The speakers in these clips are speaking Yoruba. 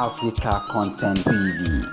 Africa Content TV.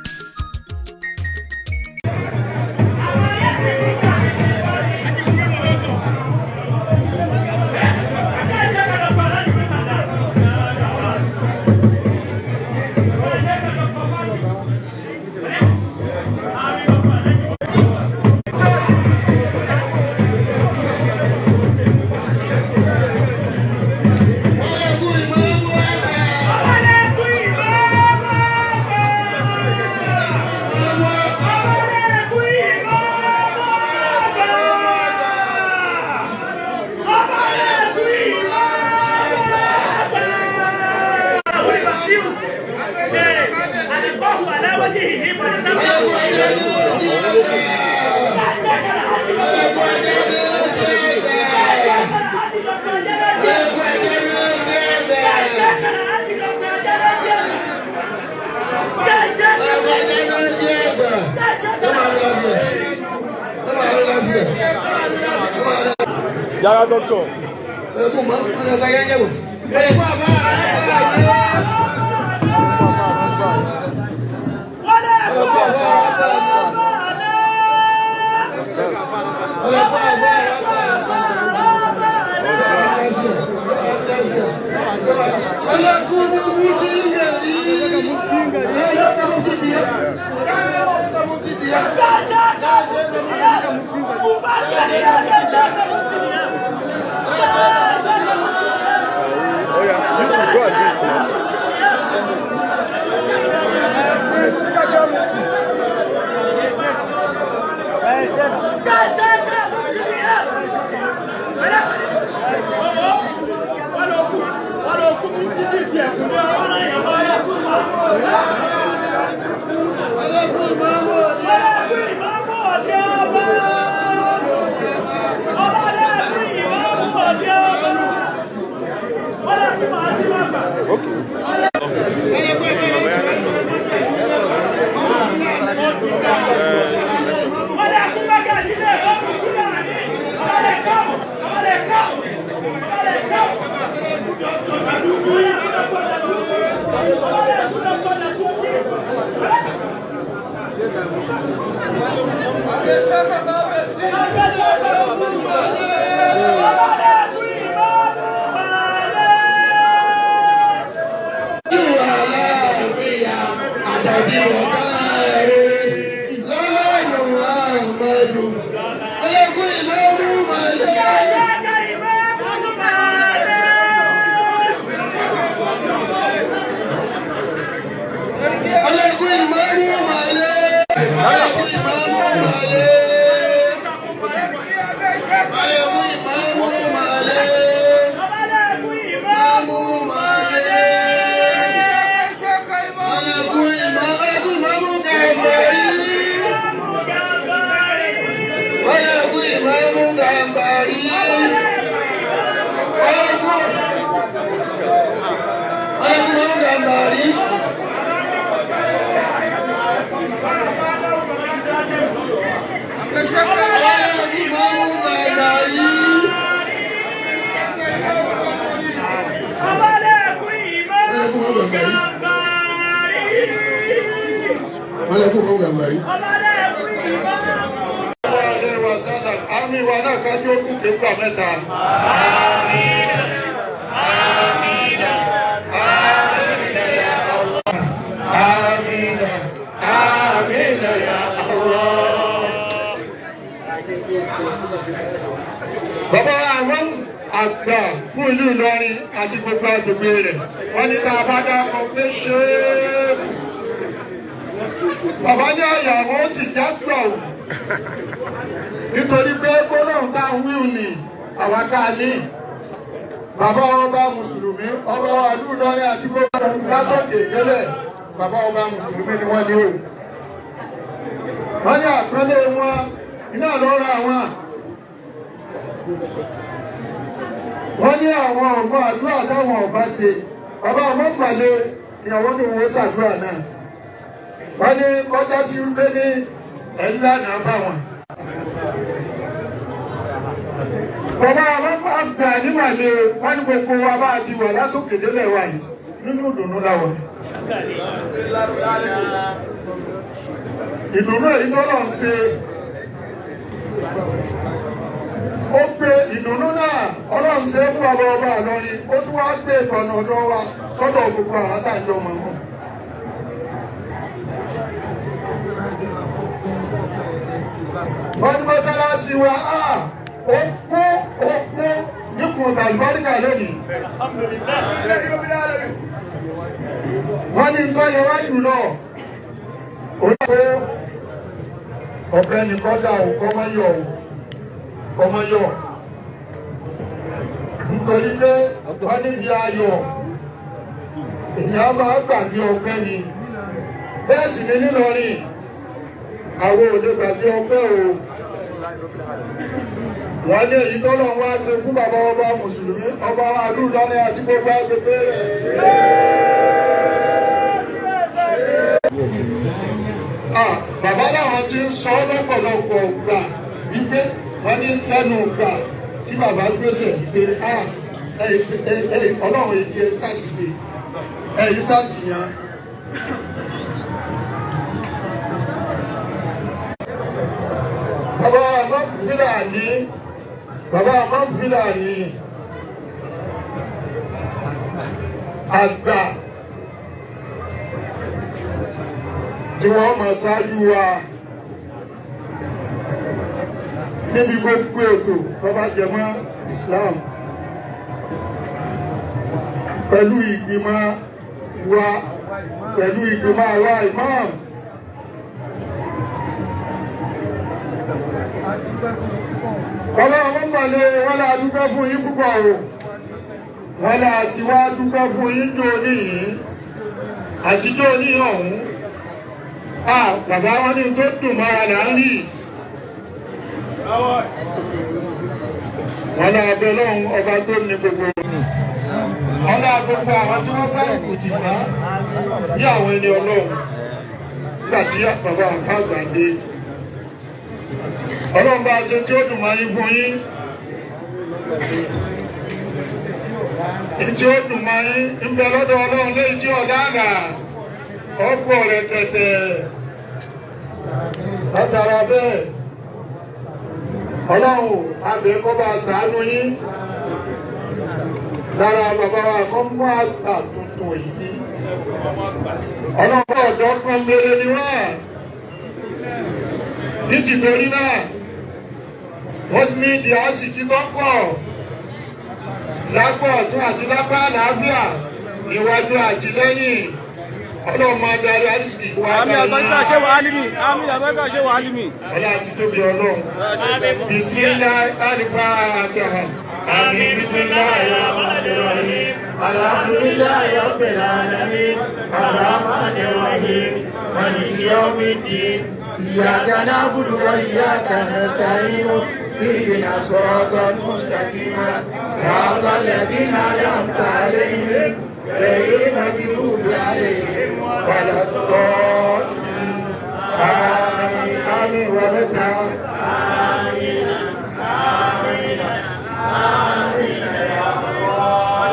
Yàrá dọ́kítọ̀. Oh yeah, you can go and do it now. Bàbá àwọn àgbà fún ìlú Ìlọrin àti gbogbo agbègbè rẹ̀ wọ́n ní tá a bá dákọ̀ pé ṣéèkù. Bàbá ní àyà wọn ó sì já gbà ò nítorí pé gbólóhùn tá à ń wíwù ní àwa ká ní. Bàbá ọba mùsùlùmí ọba ìlú Ìlọrin àti gbogbo látòkè délẹ̀ bàbá ọba mùsùlùmí ni wọ́n ní o. Wọ́n ní àpẹẹrẹ wọn iná lọ́ra àwọn. Wọ́n ní àwọn ọmọ àdúrà táwọn ọba ṣe bàbá ọmọ pàlẹ́ ni àwọn ní owó ṣàdúrà náà. Wọ́n ní kọjá sí wípé ní ẹ̀ńlá náà bá wọn. Bàbá ọmọ àgbà nímàlẹ́ wọ́n ní gbogbo wa bá ti wà látòkè délẹ̀ wa yìí nínú ìdùnnú la wà. Ìdùnnú èyí tó lọ ń ṣe, ó gbé ìdùnnú náà Ọlọ́run ṣe é fún ọba ọba Ìlọrin, ó tún wá gbé ìtọ̀nà ọ̀dọ́ wa sọ́dọ̀ gbogbo àwọn àtàjọ mọ̀ wọn. Wọ́n ní mọ́sálásí wa ó kún nípò tàlùbáríkà lónìí. Wọ́n ní nǹkan yẹn wájú náà. Ó ní kó ọ̀bẹ nìkan dà ó kọ́ mọ́ yọ̀ ó kọ́ mọ́ yọ̀. Nítorí pé wọ́n níbi ayọ̀ èèyàn máa gbàgbé ọpẹ́ ni. Bẹ́ẹ̀ sì ni nílọrin àwọn ò lè gbàgbé ọpẹ́ o. Wọ́n ní èyí tó lọ́n wá ṣe fún bàbá ọba mùsùlùmí ọba àlú Ìlọrin àti gbogbo agbègbè rẹ̀. Bàbá làwọn ti ń sọ lọ́pọ̀lọpọ̀ gbà wípé wọ́n ní lẹ́nu gbà tí bàbá gbèsè wípé Ọlọ́run èyí ẹ ṣàṣìṣe èyí ṣàṣìyàn. Bàbá àmọ́ Fúlàní, bàbá àmọ́ Fúlàní àgbà tí wọ́n máa ṣáájú wa níbi gbogbo ètò tó bá jẹ mọ́ Islam pẹ̀lú ìgbìmọ̀ wa, pẹ̀lú ìgbìmọ̀ àwa imam. Bàbá àwọn mọ̀lẹ́ wọ́n lá dúpẹ́ fún yín púpọ̀ o. Wọ́n lá ti wá dúpẹ́ fún yín jò níyìn àtijọ́ ní ọ̀hún. Bàbá wọn ní tó dùn mọ́ra là ń rí. Wọ́n lá abẹ lọ́hùn ọba tó ní gbogbo. Wọ́n lá gbogbo àwọn tí wọ́n bá kùtì wá ní àwọn ẹni Ọlọ́run. Nígbà tí bàbá àfáàgbà dé. Ọlọ́run bá ṣe tí ó dùn máa yín fún yín. Tí ó dùn máa yín ń bẹ lọ́dọ̀ Ọlọ́run léyìí tí ọ̀dá àlà ọ̀pọ̀ rẹ̀ tẹ̀tẹ̀. Látara bẹ́ẹ̀, Ọlọ́run abẹ́ kó bá ṣàánú yín. Lára bàbá wa kọ́ mú àgbà tuntun yìí. Ọlọ́run ọ̀dọ́ kan mèrè ni wọ́n. Nítorí náà, wọ́n ní ìdí àsìkí tó pọ̀ lápá ọ̀tún àti lápá àlàáfíà níwájú àti lẹ́yìn. Ọlọ́run máa darí àsìkí wá. Àmín àbáríkà ṣe wà álímì. Àmín àbáríkà ṣe wà álímì. Ọlá àti tóbi Ọlọ́run. Bismillah al-Fatiha. Àmín bismillahir rahmanir rahim. Alhamdulillahi rabbil alamin. Arrahmanir rahim. Maliki yawmiddin. إياك نعبد وإياك نستعين اهدنا الصراط المستقيم صراط الذين أنعمت عليهم غير المغضوب عليهم ولا الضالين. آمين آمين ومتى آمين آمين آمين يا الله.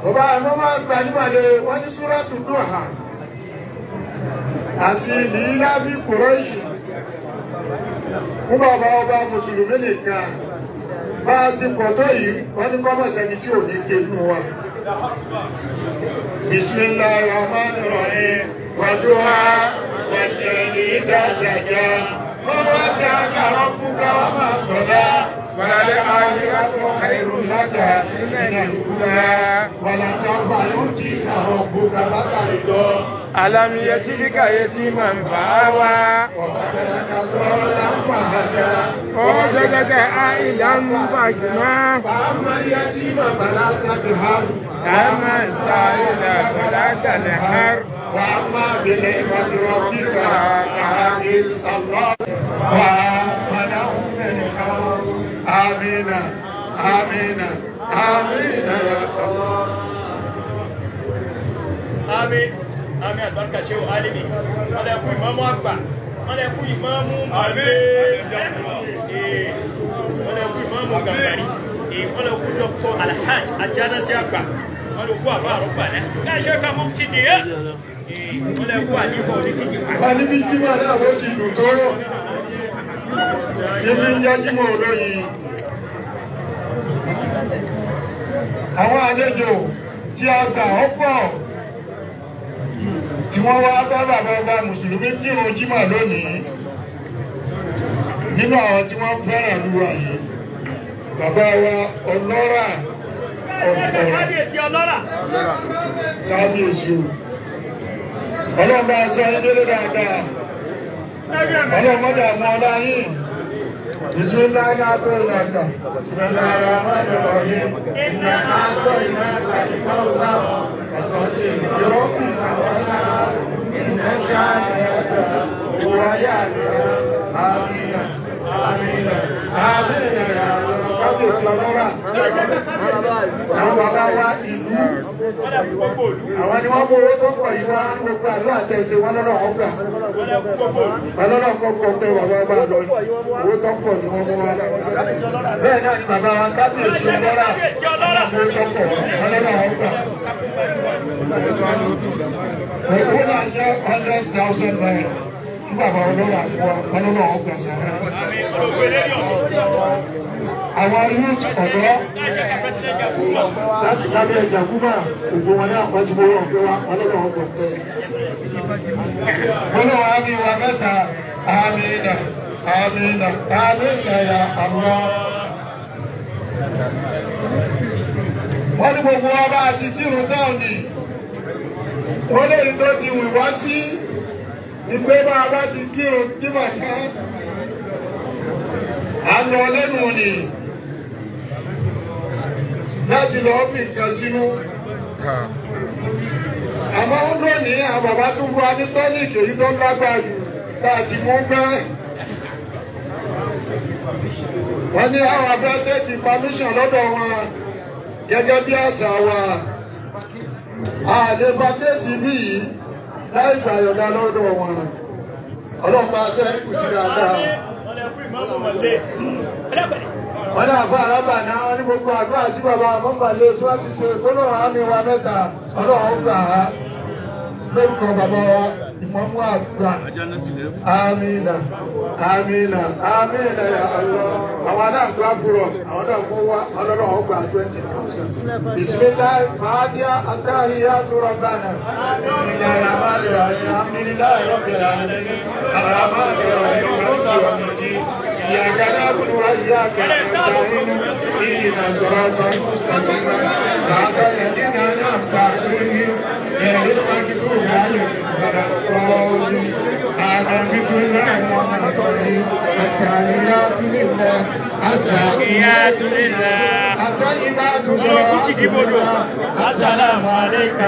Bàbá àmọ́ máa gbàdúrà wọ́n ní Súrátù Dúhà àti ìlàbí Kùrẹ́ṣì fún bàbá ọba mùsùlùmí nìkan bá a sì pọ̀ tó yìí wọ́n ní kọ́mọ̀sẹ́ni tí ò ní ké nù wa. Bismillahir Rahmanir Rahim wàdúrà wàlẹ́ni ìdásàjà wọ́n wá dá kàrọ́ fún káwá máa tọ̀lá. وللآخرة خير لك من الأولى ولسوف يعطيك ربك فترضى. ألم يجدك يتيما فآوى ووجدك ضالا فهدى ووجدك عائلا فأغنى. فأما اليتيم فلا تقهر وأما السائل فلا تنهر وأما بنعمة ربك فحدث. الله وآمنهم من خوف. آمين آمين آمين يا الله. Àmín àmín àlùbáríkà ṣe wà álímì. Wọ́n lè kú ìmáàmù àgbà. Wọ́n lè kú ìmáàmù màlẹ́. Wọ́n lè kú ìmáàmù gàmbàrí. Wọ́n lè kú Dr. Alhaj Ajanasi àgbà. Wọ́n lè kú àfa àrọ́gbà náà. Láṣẹ ká mú ti nìyẹn. Wọ́n lè kú àdìbò ní kíkì. Wọ́n ní bí jímọ̀ náà ó ti dùn tó tí bí ń jẹ́ jímọ̀ olóyin. Àwọn àlejò tí a gbà ó pọ̀ tí wọ́n wá bá bàbá ọba mùsùlùmí kírun jímọ̀ lónìí. Nínú àwọn tí wọ́n fẹ́ràn lúwa yìí, bàbá wa ọlọ́rà ọ̀fọ̀rà. Kábíyèsí ọlọ́rà. Kábíyèsí o. Ọlọ́run bá sọ yín délé dáadáa. Ọlọ́run mọ́dà mọ́ ọlá yín. Bismillahi àtọ́ ìlàkà. Bismillahi rahmani rahim. Inna àtọ́ ìlàkà ìkọ́sà. Ọ̀sọ̀dé ìrọ́kùn àwọn náà. Inna ṣáàlì àgbà. Ìwáyà àgbà. Àmìnà. Àmìnà. Àmìnà yàrá. Kábíyèsí ọlọ́rà. Àwọn bàbá wa ìlú. Àwọn ni wọ́n mú owó tó pọ̀ yìí wá gbogbo àlọ́ àtẹ̀sẹ̀ wọn lọ́nà ọgbà. Ọlọ́nà kọ́kọ́ pé bàbá bá lọ owó tó pọ̀ ni wọ́n mú wá. Bẹ́ẹ̀ náà ni bàbá wa kábíyèsí ọlọ́rà owó tó pọ̀ wọn lọ́nà ọgbà. Owó náà jẹ́ 100,000 naira tí bàbá ọlọ́rà mú wa wọn lọ́nà ọgbà sàrà. Àwọn youth ọ̀dọ́ láti lábẹ́ Jàkúbà ògbó wọn náà wọ́n ti mú wọn pé wá ọlọ́run ọgbọ̀n pé. Gbọ́dọ̀ wá ní wa mẹ́ta, àmìnà, àmìnà, àmìnà ya Allah. Wọ́n ní gbogbo wa bá ti kírun táwọn ni. Wọ́n léyìí tó ti wì wá sí ni pé bá a bá ti kírun jímọ̀ tán. À ń lọ lẹ́nu ni láti lọ bí nǹkan sínú. Àmọ́ lónìí àwọn bàbá tó fún wa ní tọ́níìkì èyí tó lágbára jù tá a ti mú gbẹ́. Wọ́n ní àwọn abẹ́ tẹ́tì permission lọ́dọ̀ wọn gẹ́gẹ́ bí àṣà wa. A lè ba tẹ́tì bí yìí láì gbà yọ̀dá lọ́dọ̀ wọn. Ọlọ́pàá ṣe ń kù sí dáadáa. Wọ́n náà fún arábà náà wọ́n ní gbogbo àdúrà tí bàbá mọ́mọ́lé tí wọ́n ti ṣe gbólóhùn àmì wa mẹ́ta ọlọ́run gbà á lórúkọ bàbá wa ìmọ̀mú àgbà àmìnà àmìnà àmìnà ya Allah. Àwọn náà gbà fúrọ̀ àwọn náà kó wá ọlọ́run gbà 20,000. Bisimilahi fàájà àtàhíyá tó rọ̀bánà. Bisimilahi rahmani rahim alhamdulilahi rabbil alamin arrahmani rahim maliki yawmiddin. إياك نعبد وإياك نستعين اهدنا الصراط المستقيم صراط الذين أنعمت عليهم غير المغضوب عليهم ولا الضالين. آمين. بسم الله الرحمن الرحيم. التحيات لله الزاكيات لله الطيبات الصلوات. السلام عليك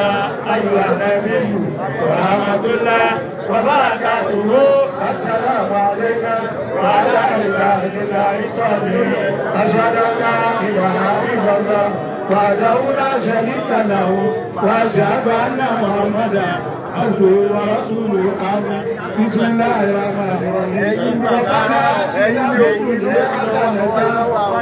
أيها النبي ورحمة الله وبركاته. السلام عليك وعلى عباد الله الصالحين. أشهد أن لا إله إلا الله وحده لا شريك له وأشهد أن محمدا عبده ورسوله. آمين. بسم الله الرحمن الرحيم. ربنا آتنا في الدنيا حسنة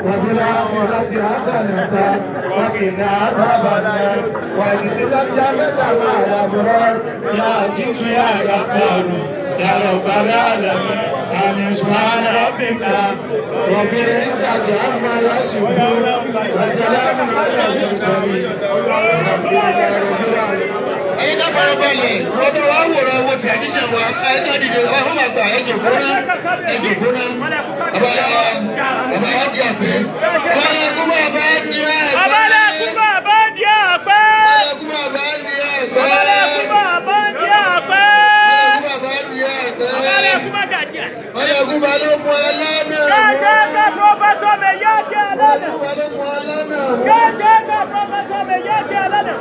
وفي الآخرة حسنة وقنا عذاب النار وادخلنا الجنة مع الأبرار يا عزيز يا غفار يا رب العالمين. آمين. سبحان ربك رب العزة عما يصفون وسلام على المرسلين والحمد لله رب العالمين. Ẹ̀yin ká farabalẹ̀ lọ́dọ̀ wa wòran wo tradition wa ẹ̀ka dìde wa fún àgbà ẹ̀jọ̀ gbóná ẹ̀jọ̀ gbóná bàbá wa di àpẹ́ wọ́n lè kú bàbá di àpẹ́ Bàbá lè kú bàbá di àpẹ́. wọ́n lè kú bàbá di àpẹ́ Bàbá lè kú bàbá di àpẹ́. wọ́n lè kú bàbá di àpẹ́ Bàbá lè kú bàgàjà. wọ́n lè kú balógun alánà Kẹ́sẹ̀ ká Prọfẹ̀sọ̀ Mẹ̀yáàkì wọ́n lè Alánà. kú balógun alánà Kẹ́sẹ̀ ká Prọfẹ̀sọ̀ Mẹ̀yáàkì Alánà.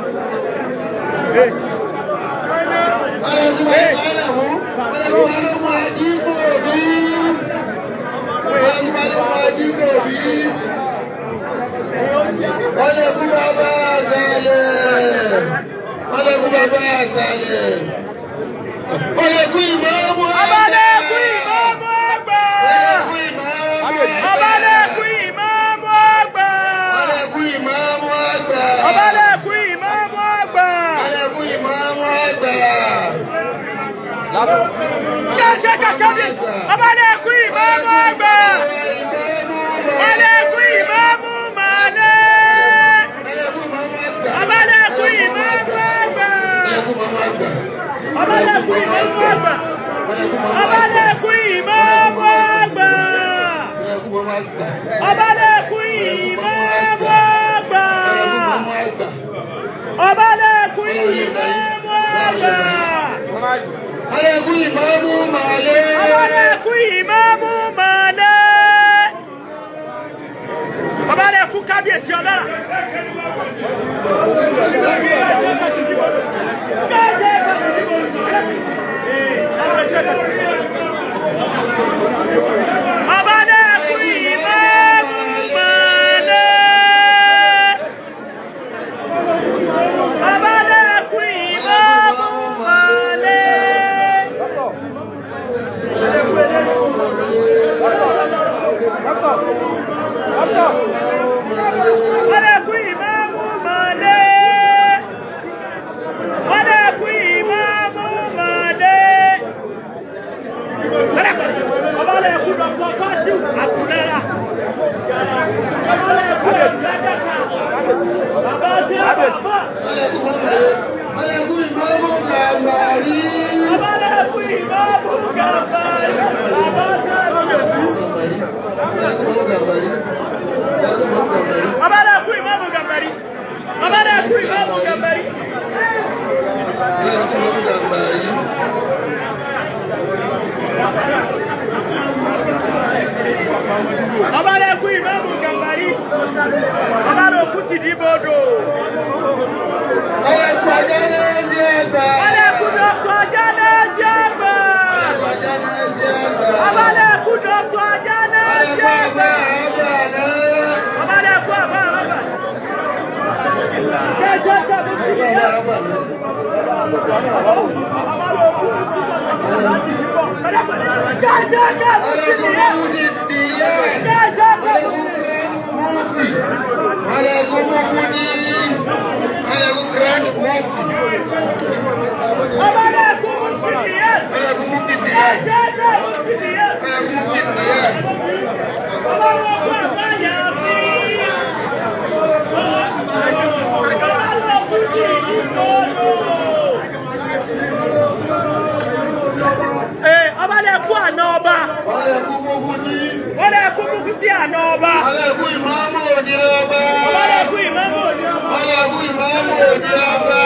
wọ́n lè kú balógun alánà wọ́n lè kú balógun ajíkòbí wọ́n lè kú balógun ajíkòbí. Wọ́n lè kú bàbá àṣàlẹ̀. Wọ́n lè kú bàbá àṣàlẹ̀. Wọ́n lè kú ìmáàmù àgbà. Bàbá lè kú ìmáàmù àgbà. Wọ́n lè kú ìmáàmù àgbà. Bàbá lè kú ìmáàmù àgbà. Wọ́n lè kú ìmáàmù àgbà. Bàbá lè kú ìmáàmù Ṣé kábíyèsí? Ọba lè kú ìmáàmù àgbà. Ọba lè kú ìmáàmù màlẹ́. Ọba lè kú ìmáàmù àgbà. Ọba lè kú ìmáàmù àgbà. Ọba lè kú ìmáàmù àgbà. Ọba lè kú ìmáàmù àgbà. Ọba lè kú ìmáàmù àgbà. Alẹ́kú ìmáàmù màlẹ́. Ọba lè kú ìmáàmù màlẹ́. Ọba lè kú kábíyèsí ọlọ́rà. Ọba lè kú ìmáàmù màlẹ́. Ọba lè kú ìmáàmù màlẹ́. Ọlẹ́kú ìmáàmù màlẹ́. Ọlẹ́kú ìmáàmù màlẹ́. Ọlẹ́kú Dr. Fatiu Asunara. Ọlẹ́kú Ọ̀sádàkà. Bàbá sí àbàbà. Alẹ́kú ìmáàmù gàmbàrí. Ọlẹ́kú ìmáàmù gàmbàrí. Bàbá sí àbàbà. Ọlẹ́kú ìmáàmù gàmbàrí. Ọlẹ́kú ìmáàmù gàmbàrí. Alẹ́kú ìmáàmù gàmbàrí. Ọbalẹ̀kú ìmáàmù Gàmbàrí. Ọbalẹ̀kú ti dìbòdò. Alẹ́kú ajá náà sí ẹgbà. Ọbalẹ̀kú dọ́kọ̀ ajá náà sí àgbà. Alẹ́kú ajá náà sí ẹgbà. Ọbalẹ̀kú dọ́kọ̀ ajá náà sí Alẹ́kú àgbà. àbá àbá náà. Ọbalẹ̀kú àbá àbá. Kẹ́sẹ̀ tàbí Alẹ́kú àbá àbá náà. Kẹ́sẹ̀ tàbí Alẹ́kú mufti dìyẹ. Kẹ́sẹ̀ tàbí Mufti. Alẹ́kú mufti. Alẹ́kú grand mufti. Ọbalẹ̀kú mufti. Alẹ́kú mufti dìyẹ. Kẹ́sẹ̀ tàbí Alẹ́kú mufti dìyẹ. Ọba lè kú àná ọba, Alẹ́kú mufti. wọ́n lè kú mufti àná ọba, Alẹ́kú ìmáàmù òde ọba. ọba lè kú ìmáàmù òní ọba, Alẹ́kú ìmáàmù òde ọba.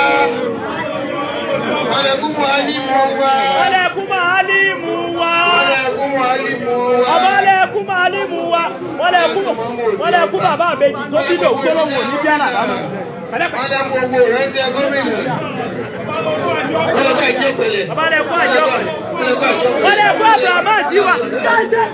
Alẹ́kú mualimu wa. wọ́n lè kú màálìmù wa, Alẹ́kú mualimu wa. ọba lè kú màálìmù wa, wọ́n lè kú bàbá àbèjì tó bí lòun tó lòun ò ní bí àlàbà mọ́. Alẹ́kú gbogbo ìrẹsì gómìnà. Alẹ́kú àjẹpẹ̀lẹ̀. Ọba lè kú àjọpẹ̀lẹ̀. Alẹ́kú àjọpẹ̀lẹ̀. Wọ́n lè kú àbúrò àmọ́ àjíwá.